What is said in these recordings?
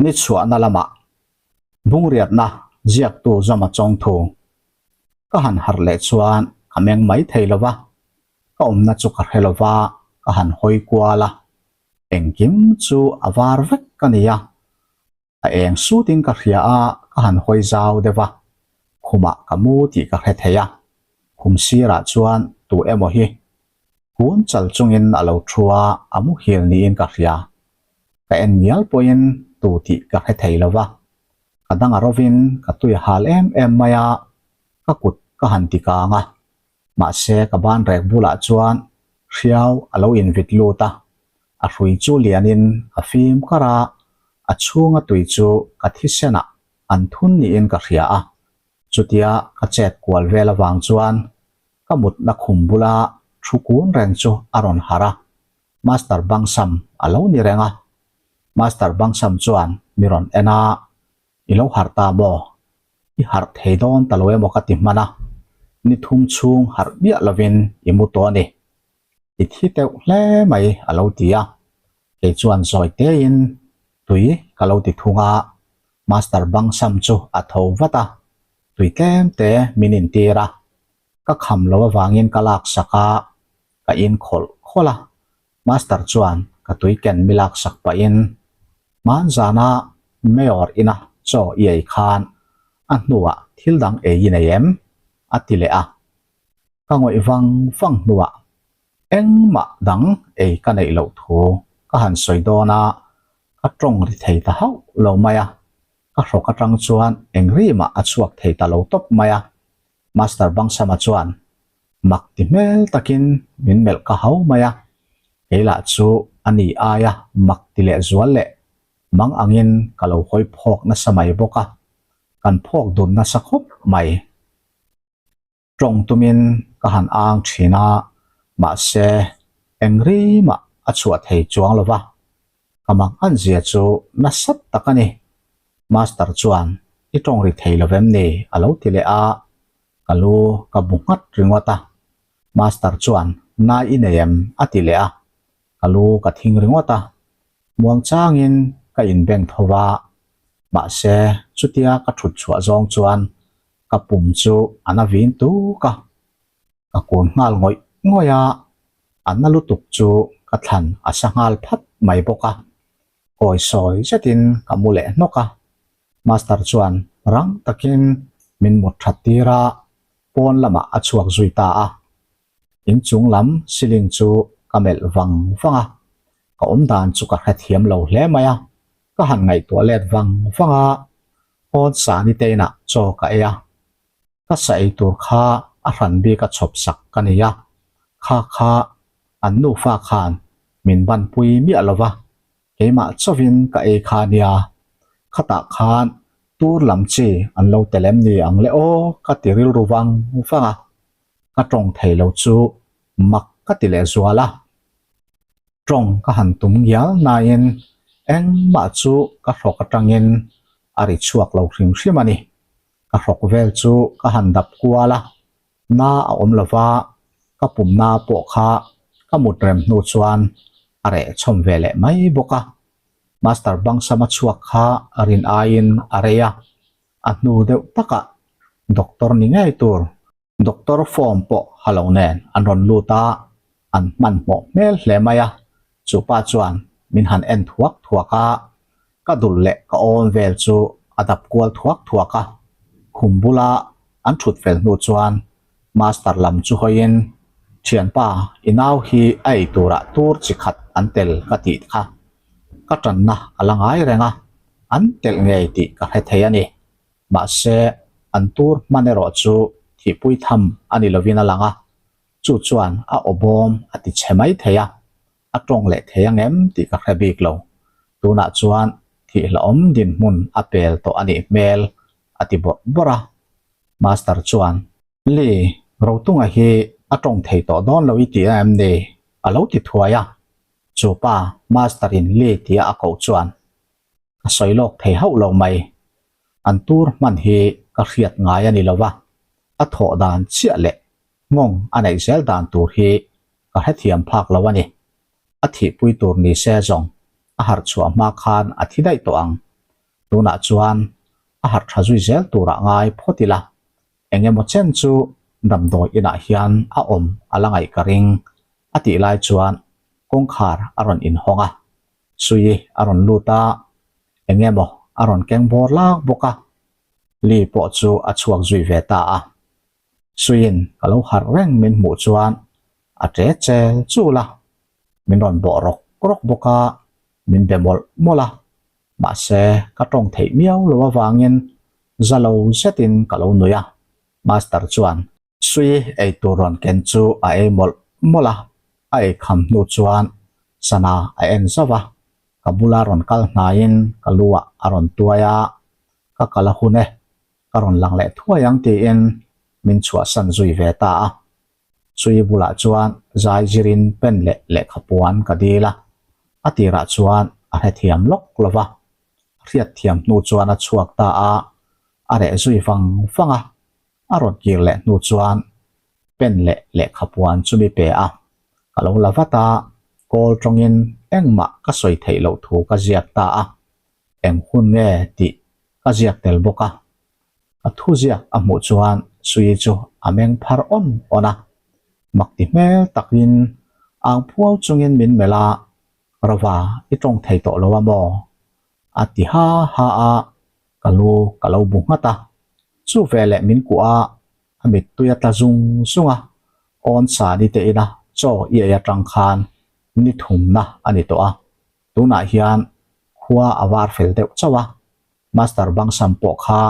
Ni chhuahna lamah bungriatna ziaktu Zama Chawngthu ka han harh leh chuan ka meng mai thei lo va, ka awmna chu ka hre lo va, ka han hawi kual a, engkim chu a var vek ka ni a. A eng sutin ka hria a, ka han hawi zau deuh a, khumah ka mu tih ka hre thei a, khum sirah chuan tu emaw hi kun chal chungin a lo thu a, a muhil niin ka hria. Ka en ngial pawhin tu tih ka hre thei lo va, ka dang a rovin ka tui a hal em em mai a, ka kut ka han ti kang a, mahse ka ban rek bulah chuan hriau a lo invit lut a, a hrui chu lianin a fim kar a, a chhunga tui chu ka thisenah an thun niin ka hria a, chutia ka chet kual vel avang chuan ka mutna khum bula thu kun reng chu a rawn harh a, Master Bangsam a lo ni reng a, Master Bangsam chuan mi rawn en a, I lo harh ta maw? I harh thei dawn ta lo emaw ka ti hman a, ni thum chhung harh miah lovin i mu tawh a ni. I thi teuh hle mai a lo ti a, kei chuan zawi tein tui ka lo ti thung a, Master Bangsam chu a tho vat a, tui tlem te min intir a, ka kham lo avangin ka lak sak a, ka in khawlh khawlh a, Master chuan ka tui ken mi lak sak pahin hmanzana Mayor ina chaw i ei khan a hnuah thil dang ei i nei em? a ti leh a, ka ngawih vang vang hnuah engmah dang ei ka neih loh thu ka han sawi dawn a, ka tawng ri thei ta hauh lo mai a, ka hrawk atang chuan eng rimah a chhuak thei ta lo tawp mai a, Master Bangsama chuan mak ti hmel takin min melh ka hau mai a, kei lah chu a ni aia mak ti leh zual leh mang angin ka lo hawi phawk nasa mai bawk a, kan phawk dun nasa khawp mai. Tawng tumin ka han ang thin a, mahse eng rimah a chhuah thei chuang lo va, Ka mak an zia chu nasat tak a ni. Master chuan, I tawng ri thei lo vem ni? a lo ti leh a, ka lu ka bu nghat ringawt a. Master chuan, Nai i nei em? a ti leh a, ka lu ka thing ringawt a. Muang changin ka inbeng tho va, mahse chutia ka thut chhuah zawng chuan ka pum chu a na vin tuk a. Ka kun nghal ngawih ngawih a, a na lutuk chu ka thlan a sa nghal phat mai bawk a. Kawi sawi zetin ka mu leh hnawk a, Master chuan rang takin min mut that tir a, pawn lamah a chhuak zui ta a. Inchung lam ceiling chu ka melh vang vang a, ka awm dan chu ka hrethiam lo hle mai a, ka han ngaihtuah let vang vang a, pawn sani te inah chaw ka ei a. Ka sa ei tur kha a hran bik a chhawp sak ka nei a, kha kha an nufa khan min banpui miah lo va, keimah chauhin ka ei kha nia, khatah khan tur lam chi an lo tel em ni ang le aw ka ti rilru vang vang a, ka tawng thei lo chu mak ka ti leh zual a. Tawng ka han tum ngial nain engmah chu ka hrawk atangin a ri chhuak lo hrim hrim a ni. Ka hrawk vel chu ka han dap kual a, na a awm lo va, ka pumna pawh kha ka mut rem hnu chuan a reh chhawm ve leh mai bawk a. Master Bangsama chhuak kha rin aiin a rei a, a hnu deuh takah doctor ni ngei tur Doctor form pawh ha lo nen an rawn lut a, an hmanhmawh hmel hle mai a, chu pa chuan min han en thuak thuak a, ka dul leh ka awn vel chu a dap kual thuak thuak a, khum bula an thut fel hnu chuan Master lam chu hawiin, Thianpa, i nau hi a ei turah tur chi khat an tel ka tih kha ka tanna a la ngai reng a, an telh ngei tih ka hre thei a ni. Mahse, an tur hman erawh chu thihpui tham a ni lovin a lang a, chu chuan a awbawm a ti chhe mai thei a, a tawng leh thei ang em tih ka hre bik lo. Tunah chuan thihhlawm dinhmun a pel tawh a nih hmel a ti bawrh bawrh a. Master chuan, Li, Rotunga hi a tawng thei tawh dawn lo i ti a em ni? a lo ti thuai a. Chu pa, Master-in Li tia a koh chuan, Ka sawi lawk thei hauh lo mai. An tur hman hi ka hriat ngai a ni lo va. A thawh dan chiah leh nghawng a neih zel dan tur hi ka hrethiam phak lo a ni. A thihpui tur ni se zawng a harh chhuah hma khan a thi daih tawh ang. Tunah chuan a harh tha zui zel turah ngai phawt ila, eng emaw chen chu damdawi inah hian a awm a la ngaih ka ring a tih lai chuan kawngkhar a rawn inhawng a, Sui a rawn lut a, eng emaw a rawn keng bawr lak bawk a, Li pawh chu a chhuak zui ve ta a. Suiin ka lo harh reng min hmuh chuan a ṭe chel chul a, min rawn bawh rawk rawk bawk a, min be mawlh mawlh a, mahse ka ṭawng theih miau lo avangin za lo zetin ka lo nui a, Master chuan Sui ei tur rawn ken chu a ei mawlh mawlh a, a ei kham hnu chuan sana a en zauh a, ka bula rawn kal hnaiin ka lu ah a rawn tuai a, ka kal a hun e, ka rawn lang leh thuai ang tiin min chhuahsan zui ve ta a. Sui bulah chuan zai zirin pen leh lehkha puan ka dil a, a tirah chuan a hrethiam lawk lo va, a hriatthiam hnu chuan a chhuak ta a, a reh zui vang vang a. A rawn kir leh hnu chuan pen leh lehkha puan chu mi pe a, ka lo la vat a, kawl tawngin engmah ka sawi theih loh thu ka ziak ta a, eng hun nge tih ka ziak tel bawk a. Ka thu ziak a hmuh chuan Sui chu a meng phar awn awn a, mak ti hmel takin ang phuau chungin min melh a, Rova i tawng thei tawh lo a maw? A ti ha ha a, ka lu ka lo bu nghat a. Chu veleh min kuah a, a mittui a tla zung zung a, awn sa ni te ina chaw i ei atang khan ni thumna a ni tawh a, tunah hian khua a var fel deuh chauh a, Master Bangsam pawh kha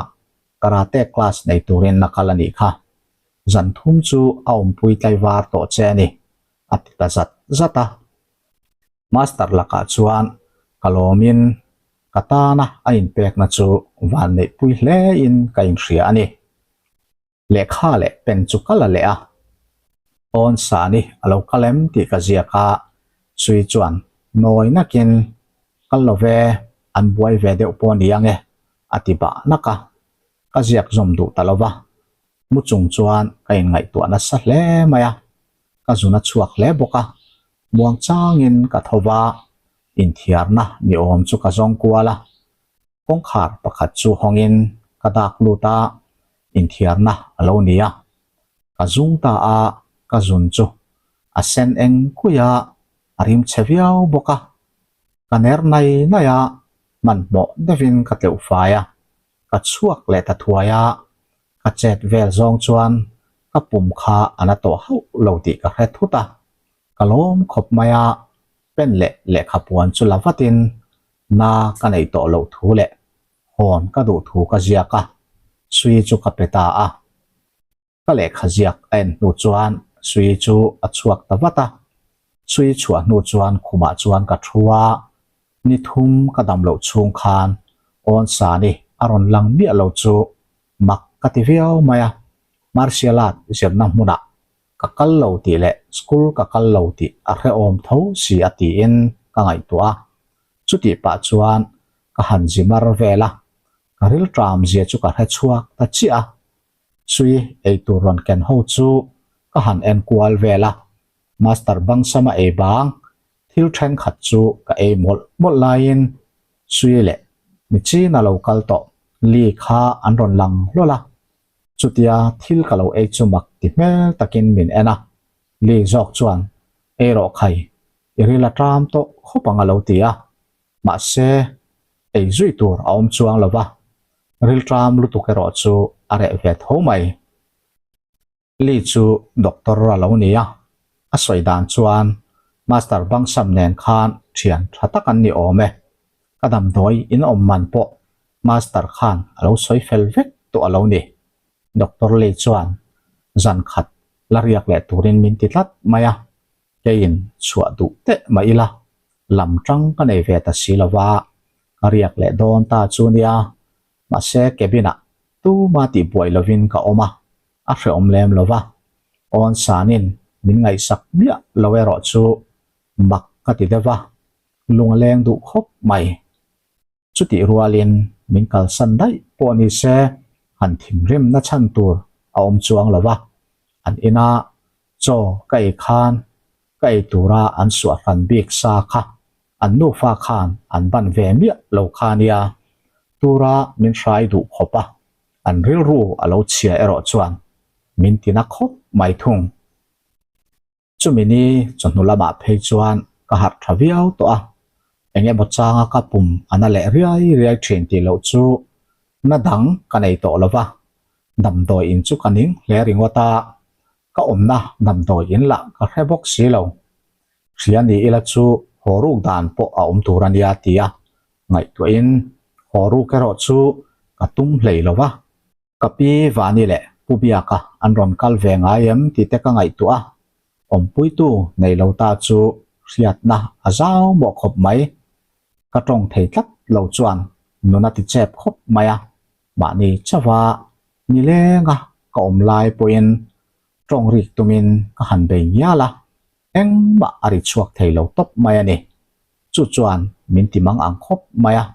karate class nei turin a kal a nih kha. Zan thum chu a awmpui tlaivar tawh che a ni, a ti ta zat zat a. Master lakah chuan ka lawmin ka tana a inpekna chu van neihpui hlein ka inhria a ni. Lehkha leh pen chu ka la leh a, Awn Sani a lo kal em tih ka ziak a, Sui chuan nawi nakin kal lo ve, an buai ve deuh pawh ni ang e a ti bah nak a, ka ziak zawm duh ta lo va, mu chung chuan ka inngaihtuah nasa hle mai a, ka zun a chhuak hle bawk a, muang changin ka tho va, inthiarna ni awm chu ka zawng kual a, kawngkhar pakhat chu hawngin ka dak lut a, inthiarna a lo ni a, ka zung ta a, ka zun chu a sen eng kui a, a rim chhe viau bawk a, ka ner nai nai a, hmanhmawh deuhin ka tleuh fai a, ka chhuak leh ta thuai a, ka chet vel zawng chuan ka pum kha a na tawh hauh lo tih ka hre thut a, ka lawm khawp mai a, pen leh lehkha puan chu la vatin na ka neih tawh loh thu leh hawn ka duh thu ka ziak a, sui chu ka pe ta a. Ka lehkha ziak a en hnu chuan sui chu a chhuak ta vat a, sui chhuah hnu chuan khumah chuan ka thu a, ni thum ka dam loh chhung khan awn sani a rawn lang miah lo chu mak ka ti viau mai a, martial art zirna hmunah ka kal lo tih leh school ka kal lo tih a hrehawm tho si a tiin ka ngaihtuah a, chutih pah chuan ka han zi mar vel a, ka rilṭam zia chu ka hre chhuak ta chiah a, Sui eitur rawn ken ho chu ka han en kual vel a, Master Bangsama ei bang thil thenkhat chu ka ei mawlh mawlh laiin Sui leh Michina lo kal tawh Li kha an rawn lang hlawl a, chutia thil ka lo ei chu mak ti hmel takin min en a, Li zawk chuan ei rawh khai i ril a ṭam tawh khawp ang a lo ti a, mahse ei zui tur a awm chuang lo va, rilṭam lutuk erawh chu a reh ve tho mai. Li chu doctor a lo ni a, a sawi dan chuan Master Bangsam nen khan ṭhian ṭha tak an ni awm e, ka damdawi in awm man pawh Master khan a lo sawi fel vek tawh a lo ni. Doctor Li chuan zan khat la riak leh turin min ti tlat mai a, Keiin chhuah duh teh mah ila, lam tang ka nei ve ta si lova, ka riak leh dawn ta chu nia. Mahse cabin ah tuma tih buai lovin ka awm a, a hrehawm lem lova. Awn sanin min ngaihsak miah lo erawh chu mak ka ti deuh va, lung a leng duh khawp mai. Chutih rualin min kalsan daih pawh ni se, han thinrim na chhan tur. a awm chuang lo va, an ina chaw ka ei khan ka ei tura an suah hran bik sa kha an nufa khan an ban ve miah lo kha nia, tura min hrai duh khawp a, an rilru a lo chhia erawh chuan min tina khawp mai thung. Chumi ni chawhnu lamah phei chuan ka harh tha viau tawh a, eng emaw changa ka pum a na leh riai riai thin tih loh chu na dang ka nei tawh lo va, damdawi in chu ka ning hle ringawt a, ka awmna damdawi in lah ka hre bawk si lo. Hria ni ila chu haw ruk dan pawh a awm tur a nia tia ngaihtuahin haw ruk erawh chu ka tum hlei lo va. Ka pi Vani leh Pu Biaka an rawn kal ve ngai em tih te ka ngaihtuah a, awmpuitu nei lo ta chu hriatna a zau mawh khawp mai. Ka tawng thei tlat lo chuan nun a ti chep khawp mai a, mahni chauha nilenga ka awm lai pawhin tawng rik tumin ka han bei ngial a, engmah a ri chhuak thei lo tawp mai a ni. Chu chuan min ti mang ang khawp mai a,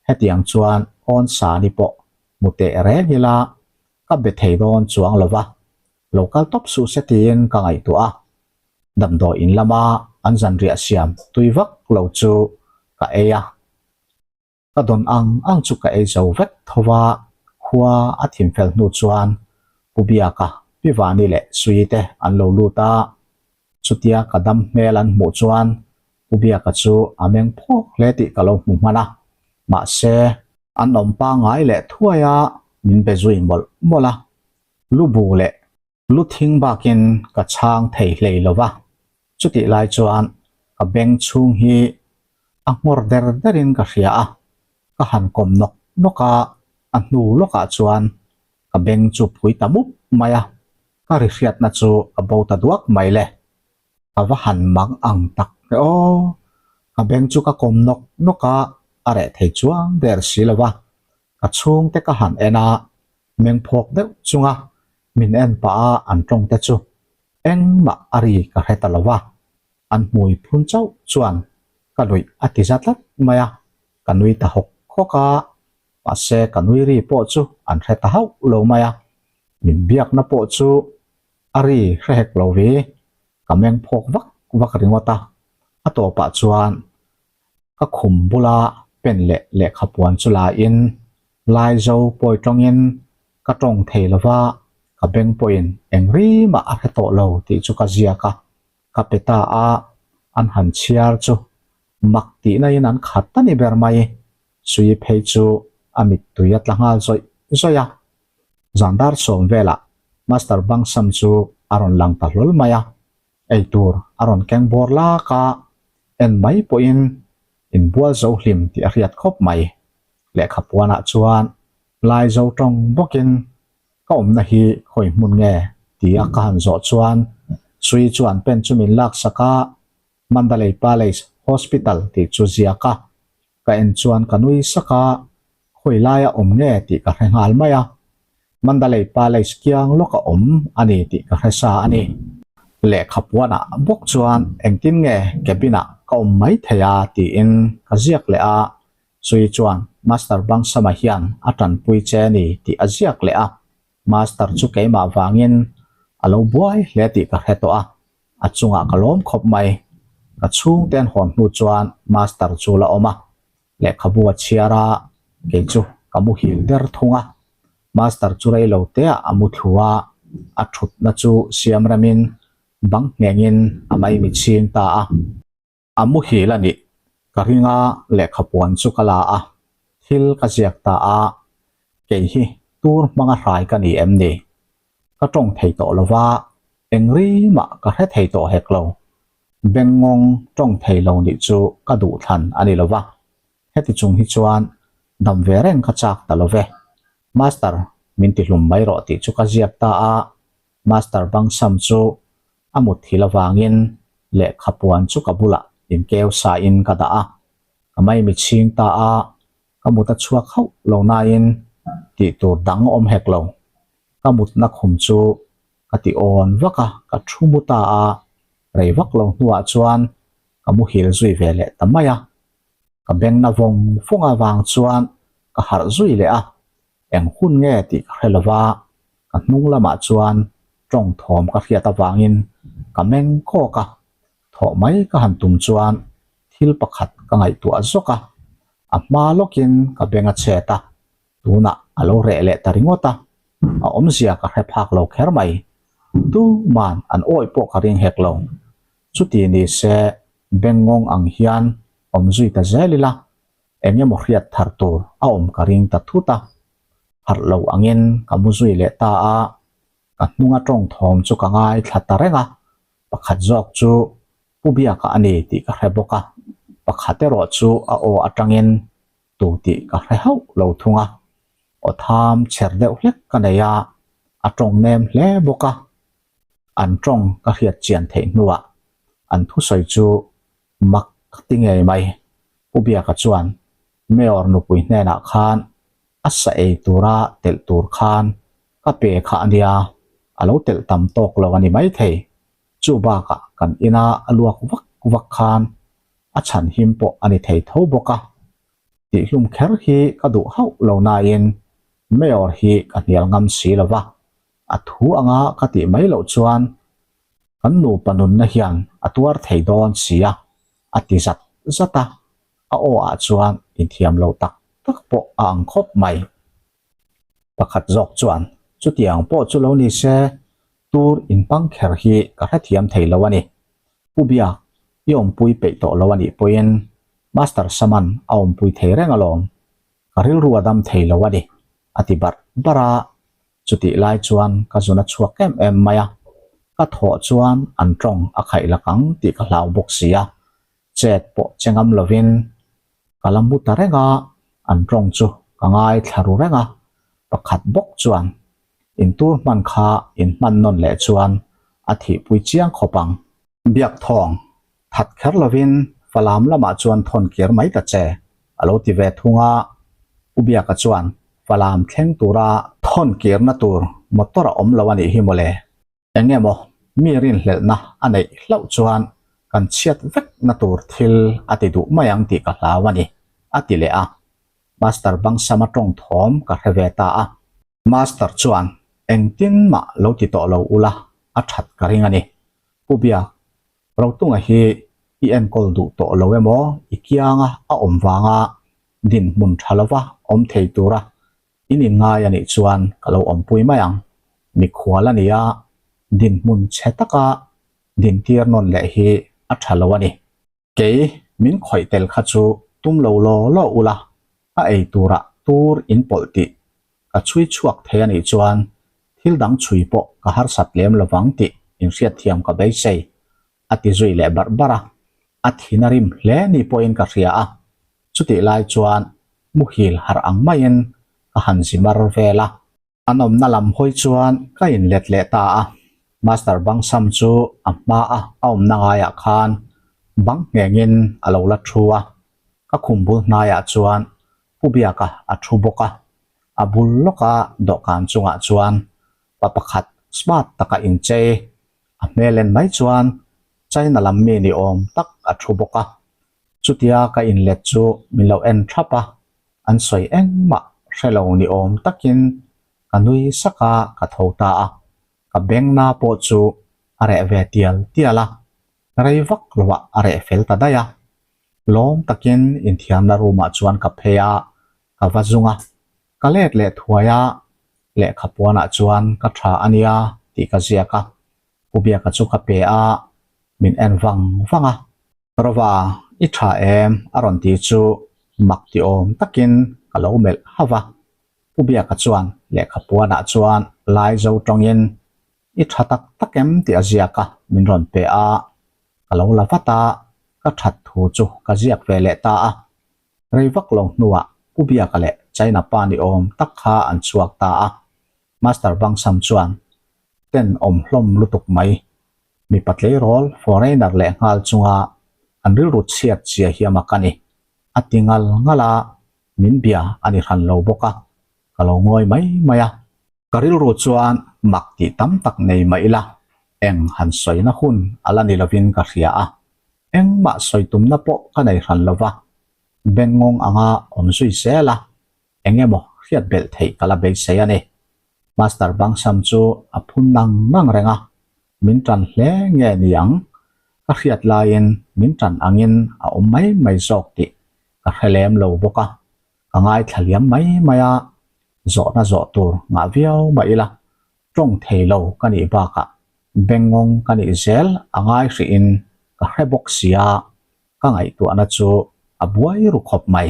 hetiang chuan awn sa ni pawh hmu teh reng ila ka be thei dawn chuang lo va, lo kal tawp suh se tiin ka ngaihtuah a. Damdawi in lama an zanriah siam tui vak lo chu ka ei a. Ka dawn ang ang chu ka ei zo vek tho va, khua a thim fel hnu chuan Pu Biaka, Pi Vani leh Sui te an lo lut a. Chutia ka dam hmel an hmuh chuan Pu Biaka chu a meng phawk hle tih ka lo hmu hman a, mahse, an awm pangngai leh thuai a, min be zui mawlh mawlh a, lu bu leh lu thing bakin ka chhang thei hlei lo va, chutih lai chuan ka beng chhung hi a nghawr der derin ka hria a, ka han kawm nawk nawk a, a hnu lawkah chuan ka beng chu phui ta mup mai a, ka ri hriatna chu a bo ta duak mai le. Ka va han mang ang tak e aw. Ka beng chu ka kawm nawk nawk a, a reh thei chuang der si lo va. Ka chhungte ka han en a, meng phawk deuh chunga min en pah a an tawng te chu engmah a ri ka hre ta lo va. An hmui phun chauh chuan ka nuih a ti za tlat mai a, ka nui ta hawk hawk a, mahse ka nui ri pawh chu an hre ta hauh lo mai a, min biakna pawh chu A ri hre hek lo ve, ka meng phawk vak vak ringawt a, a tawpah chuan ka khum bula pen leh lehkha puan chu la in Laizo pawi tawngin ka tawng thei lo va, ka beng pawhin eng ri mah a hre tawh lo tih chu ka ziak a, ka pe ta a, an han chhiar chu mak tihna in an khat ta ni ber mai, Sui phei chu a mittui a tla nghal zawih zawih a. Zandar sawm velah Master Bangsam chu a rawn lang ta hlawl mai a, eitur a rawn keng bawr lak a, en mai pawhin inbual zo hlim tih a hriat khawp mai. Lehkha puanah chuan lai zo tawng bawkin ka awmna hi khawi hmun nge tia ka han zawh chuan Sui chuan pen chu min laksak a, Mandalay Palace Hospital tih chu ziak a, ka en chuan ka nui sak a, khawi laia awm nge tih ka hre nghal mai a, Mandalay Palace kiang lawk a awm a ni tih ka hre sa a ni. Lehkha puanah bawk chuan engtin nge cabin ah ka awm mai thei a tiin ka ziak leh a, Sui chuan Master Bangsama hian a tanpui che a ni tih a ziak leh a, Master chu keimah vangin a lo buai hle tih ka hre tawh a, a chungah ka lawm khawp mai. Ka chhungte an hawn hnu chuan Master chu la awm a, lehkhabu a chhiar a, kei chu ka muhil der thung a. Master chu rei lo teah a mu thlu a, a thutna chu siam remin bang nghengin a maimi chhing ta a. A muhil a nih ka ring a, lehkha puan chu ka la a, thil ka ziak ta a, kei hi tur hmanga hrai ka ni em ni? Ka tawng thei tawh lo va, eng ri mah ka hre thei tawh hek lo. Bengngawng tawng thei lo nih chu ka duh thlan a ni lo va, heti chung hi chuan dam ve reng ka chak ta lo ve. Master, min ti hlum mai rawh tih chu ka ziak ta a, Master Bangsam chu a mut thil avangin lehkha puan chu ka bulah inkeu sain ka dah a, ka maimi chhing ta a, ka mut a chhuak hauh lo nain tih tur dang awm hek lo. Ka mutna khum chu ka ti awn vak a, ka thu mu ta a, rei vak lo hnuah chuan ka muhil zui ve leh ta mai a. Ka bengna vawng vawng avang chuan ka harh zui leh a, eng hun nge tih ka hre lo va. Ka hnung lamah chuan tawng thawm ka hriat avangin ka meng kawk a, thawh mai ka han tum chuan thil pakhat ka ngaihtuah zawk a, a hma lawkin ka beng a chhet a, tunah a lo reh leh ta ringawt a, a awmzia ka hre phak lo kher mai. Tuman an awih pawh ka ring hek lo. Chuti ni se bengngawng ang hian awm zui ta zel ila, eng emaw hriat thar tur a awm ka ring ta thut a. Harh lo angin ka mu zui leh ta a, ka hnunga tawng thawm chu ka ngaithla ta reng a, pakhat zawk chu Pu Biaka a ni tih ka hre bawk a, pakhat erawh chu a aw atangin tu tih ka hre hauh lo thung a, aw tham chher deuh hlek ka nei a, a tawng nem hle bawk a. An tawng ka hriat chian theih hnuah an thusawi chu mak ka ti ngei mai. Pu Biaka chuan Mayor nupui hnenah khan a sa ei tura telh tur khan ka pe kha a nia, a lo telh tam tawk lo a ni maithei. Chu bakah kan ina a luak vak vak khan a chhan him pawh a ni thei tho bawk a. Tihhlum kher hi ka duh hauh lo nain Mayor hi ka hnial ngam si lo va, a thu anga ka tih mai loh chuan kan nupa nunna hian a tuar thei dawn si a, a ti zat zat a, a aw ah chuan inthiam lo tak tak pawh a ang khawp mai. Pakhat zawk chuan chutiang pawh chu lo ni se tur inpang kher hi ka hrethiam thei lo a ni. Pu Biak, i awmpui peih tawh lo a nih pawhin Master Saman a awmpui thei reng alawm. Ka rilru a dam thei lo a ni, a ti barh barh a. Chutih lai chuan ka zun a chhuak em em mai a, ka thawh chuan an tawng a khaih lak ang tih ka hlau bawk si a, chet pawh che ngam lovin ka la mu ta reng a, an tawng chu ka ngaithla ru reng a, pakhat bawk chuan intur hman kha in hman nawn leh chuan a thihpui chiang khawp ang. Biak thawng that kher lovin Falam lamah chuan thawn kir mai ta che, a lo ti ve thung a. U Biaka chuan Falam thleng tura thawn kirna tur motor a awm lo a nih hi mawle. Eng emaw mi rinhlelhna a neih hlauh chuan kan chhiat vekna tur thil a ti duh mai ang tih ka hlau a ni, a ti leh a. Master Bangsama tawng thawm ka hre ve ta a. Master chuan engtin mah lo ti tawh lo ula a that ka ring a ni. Pu Biak, Rotunga hi i enkawl duh tawh lo emaw i kianga a awm vanga dinhmun tha lova awm thei tura in inngai a nih chuan ka lo awmpui mai ang. Mikhual a nia, dinhmun chhe taka dintir nawn leh hi a tha lo a ni. Kei min khawih tel kha chu tum lo law law ula, a ei turah tur in pawlh tih ka chhui chhuak thei a nih chuan thil dang chhui pawh ka harsat lem lovang tih inhriatthiam ka beisei, a ti zui leh barh barh a. A thin a rim hle ni pawhin ka hria a, chutih lai chuan muhil harh ang maiin ka han zi mar vel a. An awmna lam hawi chuan ka inlet leh ta a, Master Bangsam chu a hma a a awmna ngaiah khan bang nghengin a lo la thu a, ka khum bul hnaiah chuan Pu Biaka a thu bawk a, a bul lawka dawhkan chungah chuan pa pakhat smart taka inchei a hmel en mai chuan China lam mi ni awm tak a thu bawk a, chutia ka inlet chu min lo en thap a, an sawi engmah hre lo ni awm takin ka nui sak a, ka tho ta a, ka bengna pawh chu a reh ve tial tial a, rei vak loah a reh fel ta daih a. Lawm takin inthiamna room ah chuan ka phei a, ka va zung a, ka let leh thuai a, lehkha puanah chuan ka tha a nia tih ka ziak a, Pu Biaka chu ka pe a, min en vang vang a. Rova, i tha em? a rawn ti chu mak ti awm takin ka lo melh hauh a. Pu Biaka chuan lehkha puanah chuan lai zo tawngin i tha tak tak em tih a ziak a, min rawn pe a. Ka lo la vat a, ka that thu chu ka ziak ve leh ta a. Rei vak lo hnuah Pu Biaka leh China pa ni awm tak kha an chhuak ta a. Master Bangsam chuan ten awm hlawm lutuk mai. Mipa tleirawl foreigner leh nghal chunga an rilru chhiat chia hi a mak a ni. A ti ngal ngal a, min bia a ni hran lo bawk a, ka lo ngawi mai mai a. Ka rilru chuan mak tih tam tak nei mah ila, eng han sawina hun a la ni lovin ka hria a, engmah sawi tumna pawh ka nei hran lo va, bengngawng anga awm zui zel a, eng emaw hriat belh theih ka la beisei a ni. Master Bangsam chu a phun nang nang reng a, min tan hle nge ni ang? Ka hriat laiin min tan angin a awm mai mai zawk tih ka hre lem lo bawk a, ka ngaithla liam mai mai a, zawhna zawh tur ngah viau mah ila tawng thei lo ka nih bakah bengngawng ka nih zel a ngai hrihin ka hre bawk sia, ka ngaihtuahna chu a buai ru khawp mai.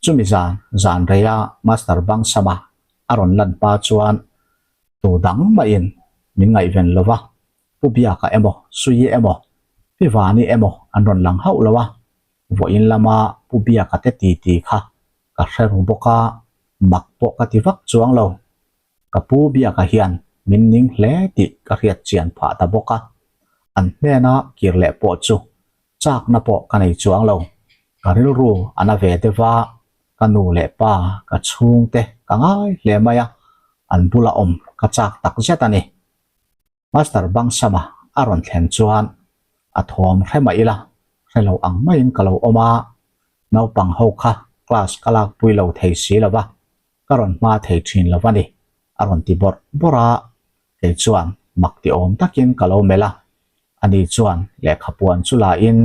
Chumi zan zan reia Master Bangsama a rawn lan pa chuan tu dang mahin min ngaihven lo va, Pu Biaka emaw, Suii emaw, Pi Vani emaw an rawn lang hauh lo a, vawiin lama Pu Biaka te titi kha ka hre ru bawk a, mak pawh ka ti vak chuang lo. Ka pu Biaka hian min ning hle tih ka hriat chian phah ta bawk a, an hnena kir leh pawh chu chakna pawh ka nei chuang lo. Ka rilru a na ve deuh a, ka nu leh pa ka chhungte ka ngai hle mai a, an bula awm ka chak tak zet a ni. Master Bangsama a rawn thlen chuan a thawm hre mah ila, hre lo ang maiin ka lo awm a, naupang ho kha class ka lakpui lo thei si lo va, ka rawn hma thei thin lo a ni, a rawn ti bawrh bawrh a, kei chuan mak ti awm takin ka lo melh a, ani chuan lehkha puan chu la in,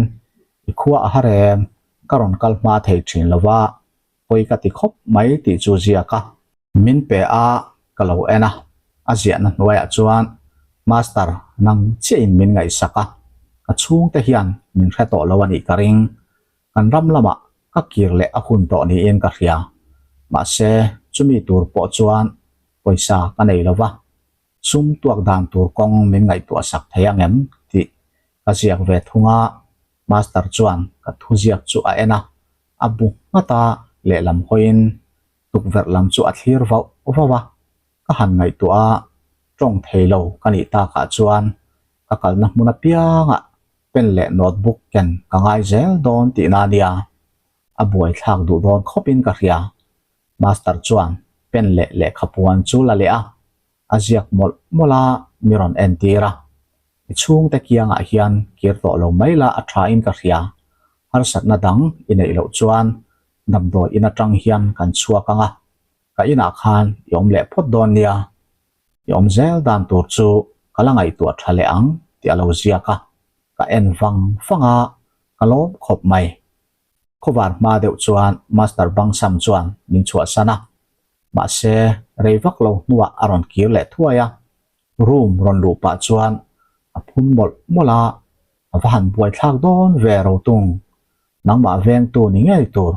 I khua a har em, ka rawn kal hma thei thin lo va, pawi ka ti khawp mai tih chu ziak a. Min pe a, ka lo en a, a ziahna hnuaiah chuan Master nang chiahin min ngaihsak a, ka chhungte hian min hre tawh lo a nih ka ring. Kan ram lamah ka kir leh a hun tawh niin ka hria. Mahse, chumi tur pawh chuan pawisa ka nei lo va, sum tuak dan tur kawng min ngaihtuah sak thei ang em tih ka ziak ve thung a, Master chuan ka thuziak chu a en a, a bu nghat a, lehlam hawiin tukverh lam chu a thlir vauh vauh a, ka han ngaihtuah a, tawng thei lo ka nih takah chuan ka kalna hmun apiangah pen leh notebook ken ka ngai zel dawn tihna a nia, a buaithlak duh dawn khawpin ka hria. Master chuan pen leh lehkha puan chu la leh a, a ziak mawlh mawlh a, mi rawn entir a. I chhungte kiangah hian kir tawh lo mai la a thain ka hria. Harsatna dang i neih loh chuan damdawi in atang hian kan chhuak ang a, ka inah khan i awm leh phawt dawn nia. I awm zel dan tur chu ka la ngaihtuah tha leh ang tih a lo ziak a, ka en vang vang a, ka lawm khawp mai. Khawvar hma deuh chuan Master Bangsam chuan min chhuahsan a, mahse rei vak lo hnuah a rawn kir leh thuai a, room rawn luh pah chuan a phun mawlh mawlh a, a va han buaithlak dawn ve Rotung, nangmah vengtu ni ngei tur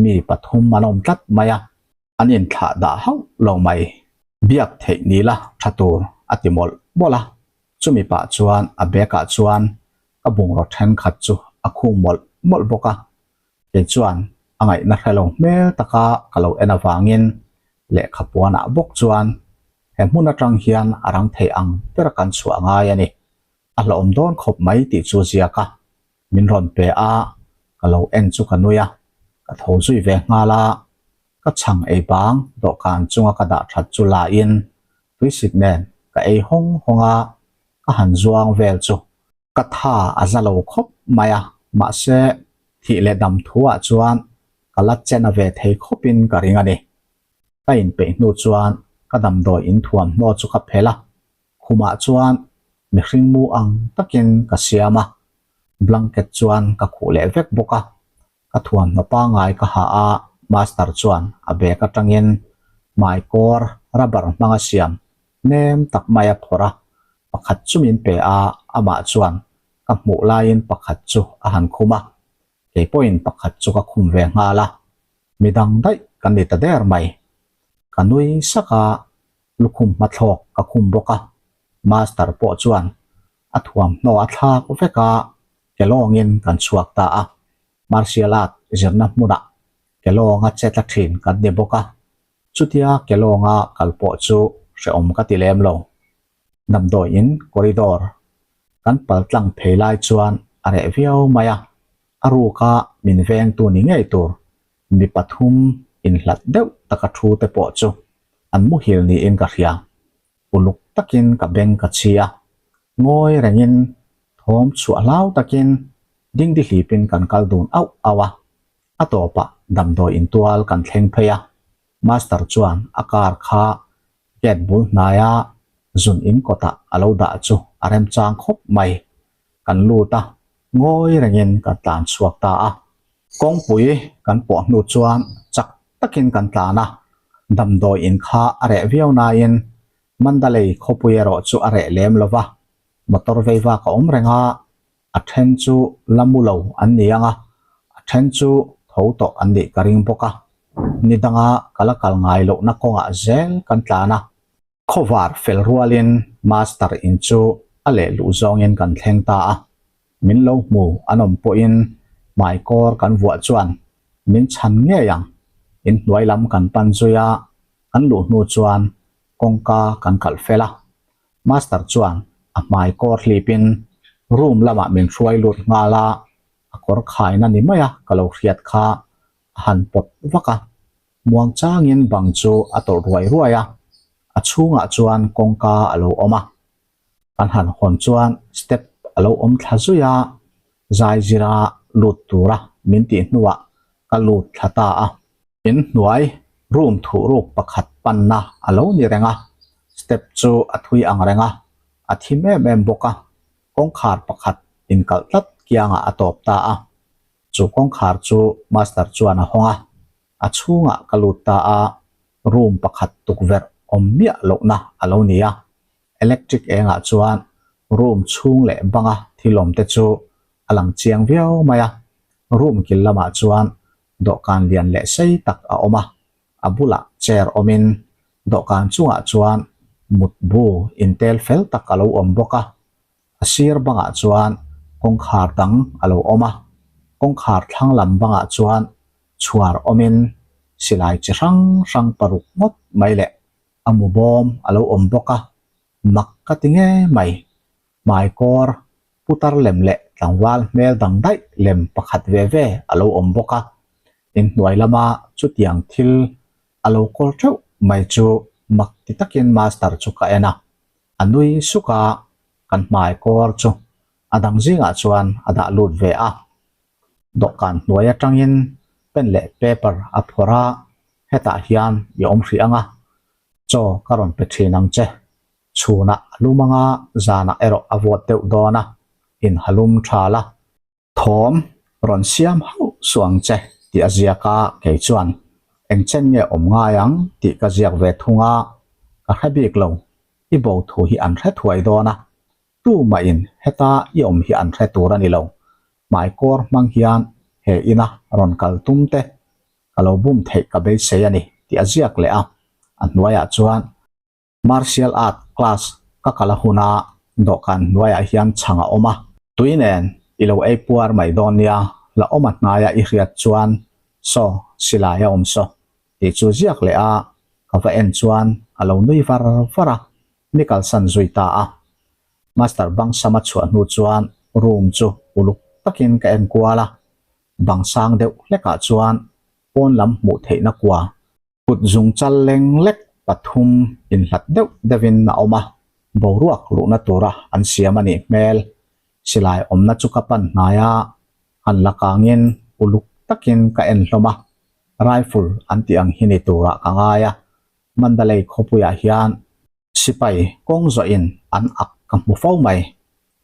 mi pathum an awm tlat mai a. An inthlah dah hauh lo mai. Biak theih ni la tha tur a ti mawlh mawlh a, chumi pah chuan a bag ah chuan ka bungraw thenkhat chu a khung mawlh mawlh bawk a, kei chuan a ngaihna hre lo hmel taka ka lo en avangin lehkha puanah bawk chuan he hmun atang hian a rang thei ang ber kan chhuah ngai a ni, a hlauhawm dawn khawp mai tih chu ziak a, min rawn pe a, ka lo en chu ka nui a, ka tho zui ve nghal a, ka chhang ei bang dawhkan chunga ka dah that chu la in tuisik nen ka ei hawng hawng a, ka han zuang vel chu ka tha a za lo khawp mai a, mahse thih leh dam thu ah chuan ka la chen a ve thei khawp in ka ring a ni. Ka inpeih hnu chuan ka damdawi in thuamhnaw chu ka phelh a, Khumah chuan mihring mu ang takin ka siam a, blanket chuan ka khuh leh vek bawk a. Ka thuamhnaw pangngai ka ha a, Master chuan a bag atangin hmaikawr rubber hmanga siam nem tak mai a phawrh a, pakhat chu min pe a, amah chuan ka hmuh laiin pakhat chu a han khum a, kei pawhin pakhat chu ka khum ve nghal a, midang daih kan ni ta der mai. Ka nui sak a, lukhum hmathlawk ka khum bawk a, Master pawh chuan a thuamhnaw a thlak vek a, kelawngin kan chhuak ta a, Martial Art zirna hmunah kelawnga che tla thin kan ni bawk a, chutia kelawnga kal pawh chu hrehawm ka ti lem lo. Damdawiin corridor kan pal tlang phei lai chuan a reh viau mai a, a ruka min vengtu ni ngei tur mi pathum inhlat deuh taka thu te pawh chu an muhil niin ka hria. Uluk takin ka beng ka chhi a, ngawi rengin thawm chhuah hlau takin dingdi hlipin kan kal dun auh auh a. A tawpah damdawi intual kan thleng phei a, Master chuan a car kha Gate bul hnaia zun in kawtah a lo dah chu a remchang khawp mai. Kan lut a, ngawi rengin kan tlan chhuak ta a. Kawngpui kan pawh hnu chuan chak takin kan tlan a, damdawi in kha a reh viau nain Mandalay khawpui erawh chu a reh lem lo va, motor vei vak a awm reng a, a then chu la mu lo an ni ang a, a then chu tho tawh an nih ka ring bawk a. Ni danga ka la kal ngai lohna kawngah zel kan tlan a. Khawvar fel rualin Master in chu a leh luh zawngin kan thleng ta a, min lo hmu an awm pawhin hmaikawr kan vuah chuan min chhan ngei ang. Inhnuai lam kan pan zui a, kan luh hnu chuan kawngka kan kalh fel a. Master chuan a hmai kawr hlipin room lamah min hruai lut nghal a, a kawr khaina ni maia ka lo hriat kha a han pawt vak a. Muang changin bang chu a tawlh ruai ruai a, a chhungah chuan kawngka a lo awm a. Kan han hawn chuan step a lo awm thla zui a, zai zira lut tura min tih hnuah ka lut thla ta a. In hnuai room thuhruk pakhat panna a lo ni reng a, step chu a thui ang reng a, a thim em em bawk a, kawngkhar pakhat inkalh tlat kiangah a tawp ta a. Chu kawngkhar chu master chuan a hawng a, a chhungah ka lut ta a, room pakhat tukverh awm miah lohna a lo ni a, electric engah chuan room chhung leh banga thil awm te chu a lang chiang viau mai a, room kil lamah chuan dawhkan lian leh sei tak a awm a, a bulah chair awmin dawhkan chungah chuan mutbu intel fel tak a lo awm bawk a, a sir bangah chuan kawngkhar dang a lo awm a, kawngkhar thlang lam bangah chuan chhuar awmin silai chi hrang hrang paruk ngawt mai leh a mu bawm a lo awm bawk a, mak ka ti ngei mai. Hmaikawr, putar lem leh tlangval hmel dang daih lem pakhat ve ve a lo awm bawk a, inhnuai lama chutiang thil a lo kawl theuh mai chu mak ti takin master chu ka en a, a nui suk a, kan hmaikawr chu a dang zingah chuan a dah lut ve a. Dawhkan hnuai atangin pen leh paper a phawrh a, hetah hian i awm hrih ang a, chaw ka rawn pe thin ang che. Chhunah a lum anga zanah erawh a vawt deuh dawn a, inhalum tha la. Thawm rawn siam hauh suh ang che tih a ziak a, kei chuan eng chen nge awm ngai ang tih ka ziak ve thung a, ka hre bik lo, i bo thu hi an hre thuai dawn a, tumahin heta i awm hi an hre tur a ni lo, hmaikawr hmang hian he ina rawn kal tum te ka lo bum theih ka beisei a ni tih a ziak leh a, a hnuaiah chuan. Martial Art class ka kal a hun a, dawhkan hnuaiah hian chhang a awm a. Tui nen i lo ei puar mai dawn nia, la awm a hnaia i hriat chuan saw silai a awm saw tih chu ziak leh a, ka va en chuan a lo nui var var a, mi kalsan zui ta a. Master bang sama chhuah hnu chuan room chu uluk takin ka en kual a, bang sang deuh hlekah chuan pawn lam hmuh theihna kua Kut zung chal leng lek pathum inhlat deuh deuhin a awm a, boruak luhna tura an siam a nih hmel. Silai awmna chu ka pan hnai a, han la kangin uluk takin ka en hlawm a, rifle an tih ang hi ni turah ka ngai a, Mandalay khawpuiah hian Sipai kawng zawhin an ak ka hmu fo mai.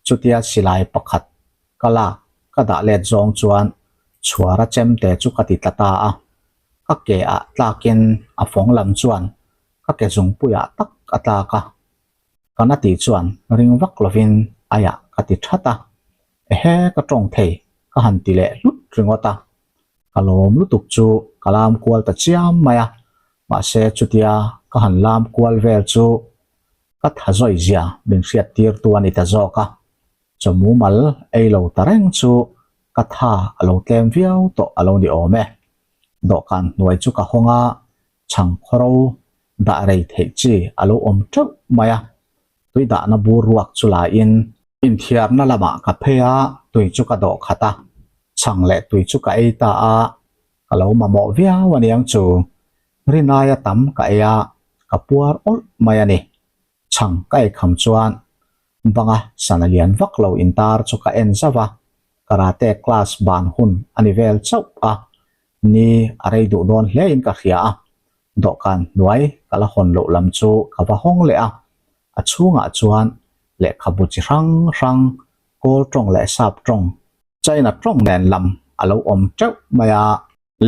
Chutia silai pakhat ka lak ka dah let zawng chuan chhuara chemte chu ka ti tla ta a. Ka ke ah tlakin a fawng lam chuan ka ke zungpuiah tak a tlak a. Ka na tih chuan ring vak lovin aiah ka ti that a. Ehe ka tawng thei ka han ti leh hlut ringawt a. Ka lawm lutuk chu ka lam kual ta chiam mai a, mahse chutia ka han lam kual vel chu ka tha zawi zia min hriat tir tu a ni ta zawk a, chaw mumal ei lo ta reng chu ka tha a lo tlem viau tawh a lo ni awm e. Dawhkan hnuai chu ka hawng a, chhang khawro dah rei theih chi a lo awm teuh mai a, tui dahna bur ruak chu la in Inthiarna lamah ka phei a, tui chu ka dawh khat a, chhang leh tui chu ka ei ta a, ka lo mamawh viau a niang chu. Rinaia tam ka ei a, ka puar awlh mai a ni. Chhang ka ei kham chuan banga sana lian vak lo intar chu ka en zauh a, karate class ban hun a ni vel chauh a, ni a rei duh dawn hlein ka hria a, dawhkan hnuai ka. ka la hawn loh lam chu ka va hawng leh a, a chhungah chuan lehkhabu chi hrang hrang, Kawl tawng leh Sap tawng, China tawng nen lam a lo awm teuh mai a.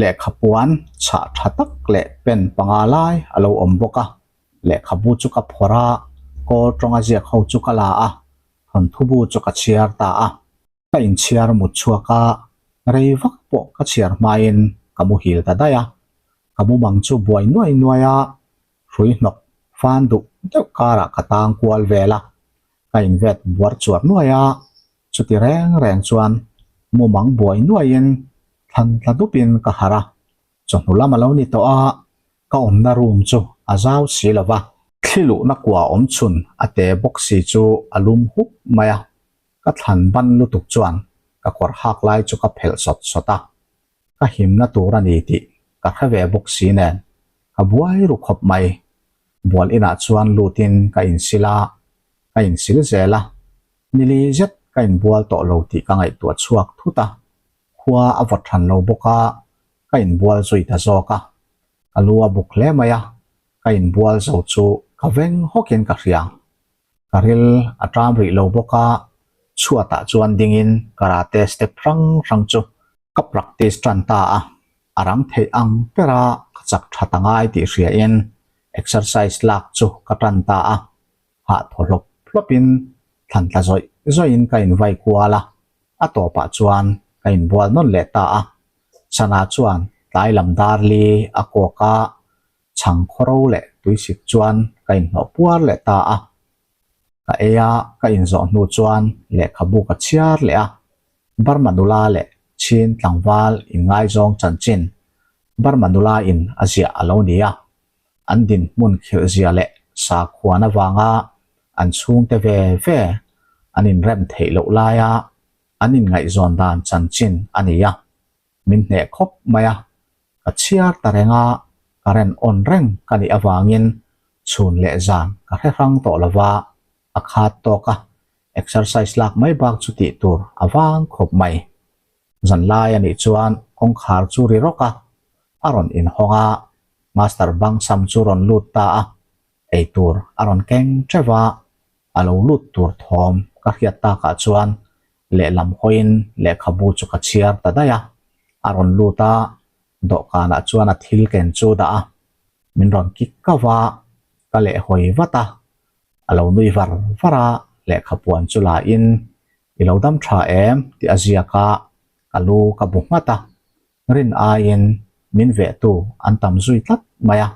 Lehkhapuan chhah tha tak leh pen panga lai a lo awm bawk a, lehkhabu chu ka phawrh a, Kawl tawnga ziak ho chu ka la a, thawnthubu chu ka chhiar ta a. Ka inchhiar mut chhuak a, rei vak pawh ka chhiar hmain ka muhil ta daih a. Ka mumang chu buai nuai nuai a, hrui hnawk fan duh deuh karah ka tang kual vel a, ka invet buar chuar nuai a, chuti reng reng chuan mumang buai nuaiin thlan tla dupin ka harh a, chawhnu lam a lo ni tawh a, ka awmna room chu a zau si lo va. Thli luhna kua awm chhun a te bawk si chu a lum huk mai a, ka thlan ban lutuk chuan ka kawr hak lai chu ka phelh sawt sawt a, ka himna tur a ni tih ka hre ve bawk si nen ka buai ru khawp mai. Bual inah chuan lutin ka insil a, ka insil zel a, nili zet ka inbual tawh lo tih ka ngaihtuah chhuak thut a, khua a vawt hran lo bawk a, ka inbual zui ta zawk a, ka lu a buk hle mai a, ka inbual zo chu ka veng hawkin ka hria. Ka ril a ṭam rih lo bawk a, chhuatah chuan dingin karate step hrang hrang chu ka practice ṭan ta a, a rang theih ang bera ka chak ṭhat a ngai tih hriain exercise lak chu ka ṭan ta a, hah thaw hlawp hlawpin thlan tla zawih zawihin ka invai kual a, a tawpah chuan ka inbual nawn leh ta a, Sana chuan tlai lam dar li a kawk a, chhang khawro leh tuisik chuan ka inhnawh puar leh ta a. Ka ei a, ka inzawh hnu chuan lehkhabu ka chhiar leh a. Burma nula leh Chin tlangval inngaizawng chanchin Burma nula in a ziah a lo ni a. An dinhmun khirh zia leh sakhuan avanga an chhungte ve ve an inrem theih loh laia an inngaihzawn dan chanchin a ni a. Min hneh khawp mai a, ka chhiar ta reng a, current on reng ka nih avangin chhun leh zan ka hre hrang tawh lo va, a khat tawk a, exercise lak mai bak chu tih tur a vang khawp mai. Zan lai a nih chuan kawngkhar chu ri rawk a, a rawn inhawng a, Master Bangsam chu rawn lut ta a, eitur a rawn keng teuh a, a lo lut tur thawm ka hriat takah chuan lehlam hawiin lehkhabu chu ka chhiar ta daih a, a rawn lut a, dawhkanah chuan a thil ken chu dah a, min rawn kik kau a, ka lehhawi vat a, a lo nui var var a, lehkhapuan chu la in i lo dam tha em tih a ziak a, ka lu ka bu nghat a, rin aiin min vehtu an tam zui tlat mai a,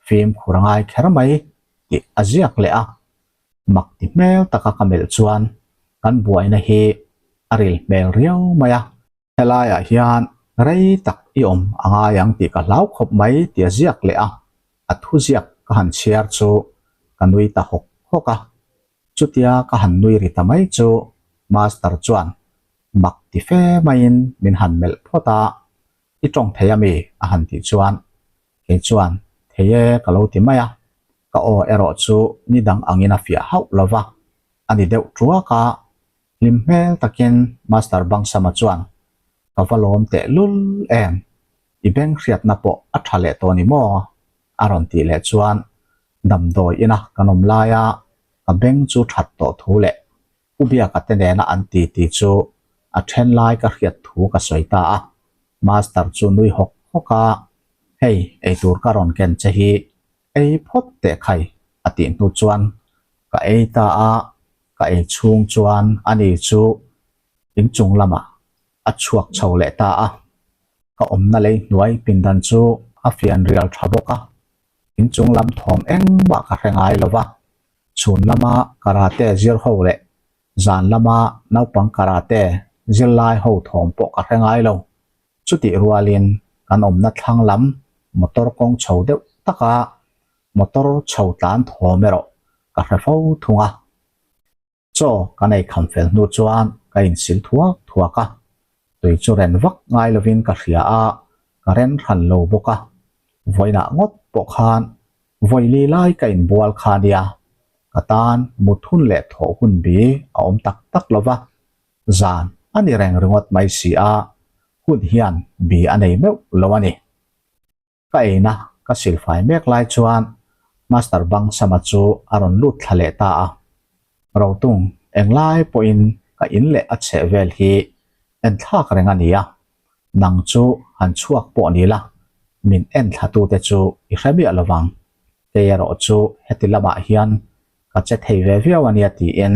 fimkhur a ngai kher mai tih a ziak leh a, mak ti hmel taka ka melh chuan kan buaina hi a ril hmel riau mai a. Helaiah hian rei tak i awm a ngai ang tih ka hlau khawp mai tih a ziak leh a, a thuziak ka han chhiar chu ka nui ta hawk hawk a. Chutia ka han nui ri ta mai chu Master chuan mak ti fe maiin min han melh phawt a, I tawng thei a mi? a han tih chuan kei chuan thei e ka lo ti mai a, ka aw erawh chu ni dang angin a fiah hauh lo va, a ni deuh tuak a, hlim hmel takin Master Bangsama chuan ka va lawm teh lul em, i beng hriatna pawh a tha leh tawh ni maw? a rawn tih leh chuan damdawi ina kan awm laia ka beng chu that tawh thu leh Pu Biaka te nena an ti ti chu a then lai ka hriat thu ka sawi ta a, Master chu nui hawk hawk a, Hei, eitur ka rawn ken che hi ei phawt teh khai a tih hnu chuan ka ei ta a, ka ei chhung chuan ani chu inchung lamah a chhuak chho leh ta a, ka awmna lei hnuai pindan chu a fian rial tha bawk a, inchung lam thawm engmah ka hre ngai lo va. Chhun lama karate zir ho leh zan lama naupang karate zirlai ho thawm pawh ka hre ngai lo. Chutih rualin kan awmna thlang lam motor kawng chho deuh taka motor chho tlan thawm erawh ka hre fo thung a. Chaw kan ei kham fel hnu chuan ka insil thuak thuak a, tui chu ren vak ngai lovin ka hria a, ka ren hran lo bawk a. Vawiinah ngawt pawh khan Vawili lai ka inbual kha nia, ka tan mut hun leh thawh hun bi a awm tak tak lo va, zan a ni reng ringawt mai si a, hun hian bi a nei meuh lo a ni. Ka eina ka silfai mek lai chuan Master Bangsama chu a rawn lut thla leh ta a. Rotung, englai pawhin ka in leh a chheh vel hi enthlak reng a ni a, nang chu han chhuak pawh ni la, min enthlatute chu i hre miah lo vang. Kei erawh chu heti lamah hian ka che thei ve viau a nia tiin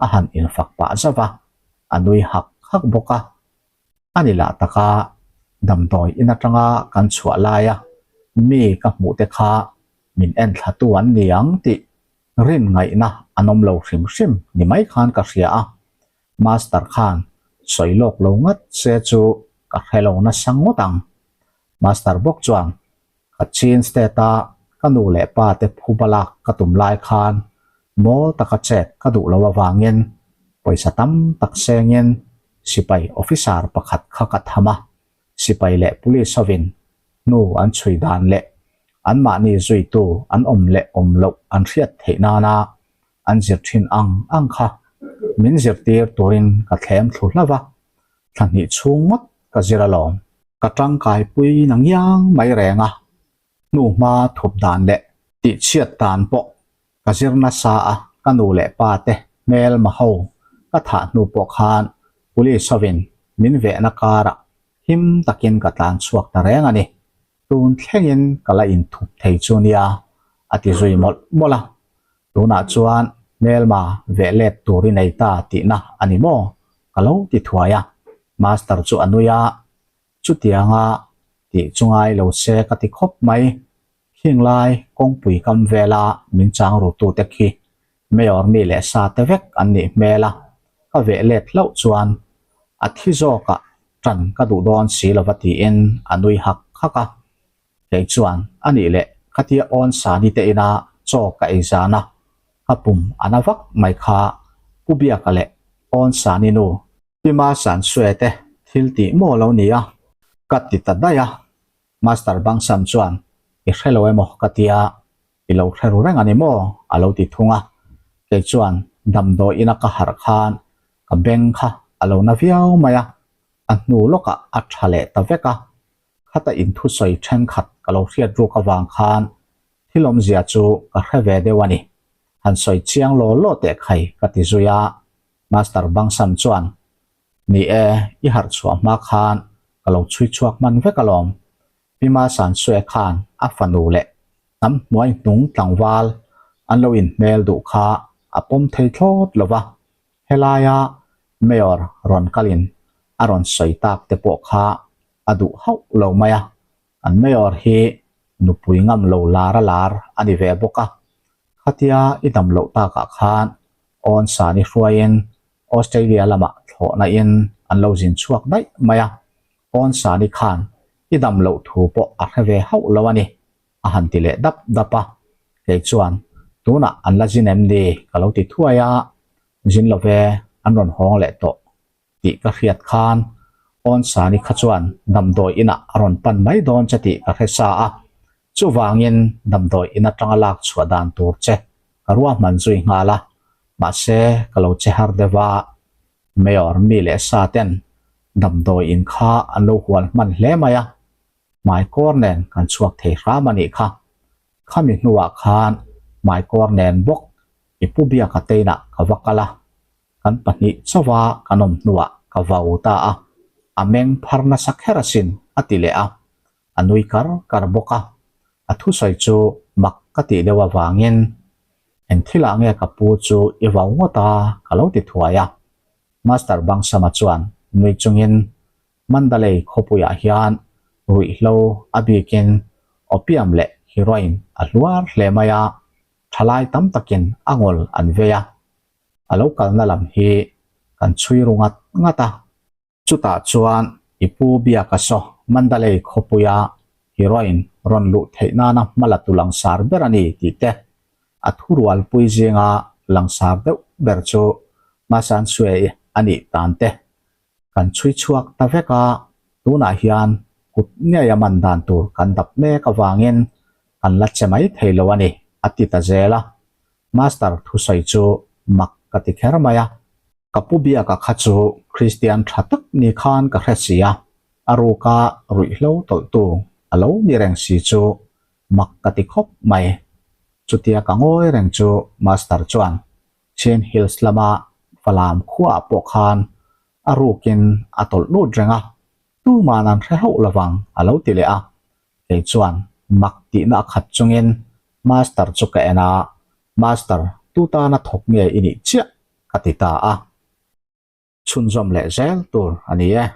a han infak pah zauh a, a nui hak hak bawk a. A ni lah taka damdawi in atanga kan chhuah laia mi ka hmuh te kha min enthlatu an ni ang tih rin ngaihna an awm lo hrim hrim ni mai khan ka hria a, Master khan sawi lawk lo ngat se chu ka hre lo nasa ngawt ang. Master bawk chuan Ka chin state-a ka nu leh pa te phuba lak ka tum lai khan mawl taka chet ka duh lo avangin pawisa tam tak sengin sipai officer pakhat kha ka tham a, sipai leh police hovin hnu an chhui dan leh anmahni zuitu an awm leh awm loh an hriat theih nana an zir thin ang ang kha min zirtir turin ka thlem thlu hlauh a, thla hnih chhung ngawt ka zir alawm. Ka tangkai pui na ngiang mai reng a, hnuhma thup dan leh tihchhiat dan pawh ka zir nasa a, ka nu leh pa te hmel ma ho ka thah hnu pawh khan police hovin min vehna karah him takin ka tlan chhuak ta reng a ni. Tun thlengin ka la inthup thei chu nia, a ti zui mawlh mawlh a. Tunah chuan hmelma veh let tur i nei ta tihna a ni maw? Ka lo ti thuai a. Master chu a nui a, Chutianga tih chu ngai lo se ka ti khawp mai. Khing lai kawngpui kam vela min chang rutute khi Mayor mi leh sa te vek an nih hmel a, ka veh let hlauh chuan a thi zawkah ṭan ka duh dawn si lova tiin a nui hak hak a. Kei chuan a nih leh khatia awn sa ni te ina chaw ka ei zan a, ka pum a na vak mai kha Pu Biaka leh awn sa ni nu Pi Ma San Sue te thil tih maw lo ni a, ka ti ta daih a. Master Bangsam chuan i hre lo emaw ka tia I lo hre ru reng a ni maw? a lo ti thung a. Kei chuan damdawi ina ka harh khan ka beng kha a lo na viau mai a, a hnu lawkah a tha leh ta vek a. Khata inthusawi thenkhat ka lo hriat ruk avang khan thil awmzia chu ka hre ve deuh a ni. Han sawi chiang law law teh khai ka ti zui a. Master Bangsam chuan, Ni e, i harh chhuah hma khan ka lo chhui chhuak hman vek alawm. Pi Ma San Sue khan a fanu leh hnam hnuai hnung tlangval an lo inhmel duh kha a pawm thei thlawt lo va, helaia Mayor rawn kalin a rawn sawi tak te pawh kha a duh hauh lo mai a, kan Mayor hi nupui ngam lo lar a lar a ni ve bawk a, khatia i dam loh takah khan awn san i hruaiin Australia lamah thlawhna in an lo zin chhuak daih mai a, awn sani khan i dam loh thu pawh a hre ve hauh lo a ni, a han ti leh dap dap a. Kei chuan, Tunah an la zin em ni? ka lo ti thuai a, Zin lo ve, an rawn hawng leh tawh tih ka hriat khan awn sani kha chuan damdawi inah a rawn pan mai dawn che tih ka hre sa a, chuvangin damdawi in atanga lak chhuah dan tur che ka ruahman zui nghal a, mahse ka lo che har deuh a, Mayor mi leh sa ten damdawi in kha an lo hual hman hle mai a, hmaikawr nen kan chhuak thei hram a nih kha. Khami hnuah khan hmaikawr nen bawk i pu Biaka teinah ka va kal a, kan pahnih chauha kan awm hnuah ka vau ta a, a meng phar nasa kher asin a ti leh a, a nui kar kar bawk a, a thusawi chu mak ka tih deuh avangin eng thilah nge ka pu chu i vau ngawt a ka lo ti thuai a. Master Bangsama chuan nui chungin Mandalay khawpuiah hian ruihhlo a bikin opium leh heroin a hluar hle mai a, thalai tam takin a ngawl an vei a, a lo kalna lam hi kan chhui ru ngat ngat a. Chutah chuan i pu Biaka saw Mandalay khawpuia heroin rawn luh theih nana hma la tu langsar ber a ni tih te, a thurualpui zinga langsar deuh ber chu Masan Sue a nih tan te kan chhui chhuak ta vek a, tunah hian kut ngei a man dan tur kan dap mek avangin kan la che mai thei lo a ni, a ti ta zel a. Master thusawi chu mak ka ti kher mai a. Ka pu Biaka kha chu Kristian tha tak ni khan ka hre si a, a ruka ruihhlo tawlhtu a lo ni reng si chu mak ka ti khawp mai. Chutia ka ngawi reng chu Master chuan Chin Hills lama Falam khuaah pawh khan a rukin a tawlh lut reng a, tuman an hre hauh lovang a lo ti leh a. Kei chuan mak tihna a khat chungin Master chu ka en a, Master, tu tana thawk nge i nih chiah? ka ti ta a. Chhunzawm leh zel tur a ni e.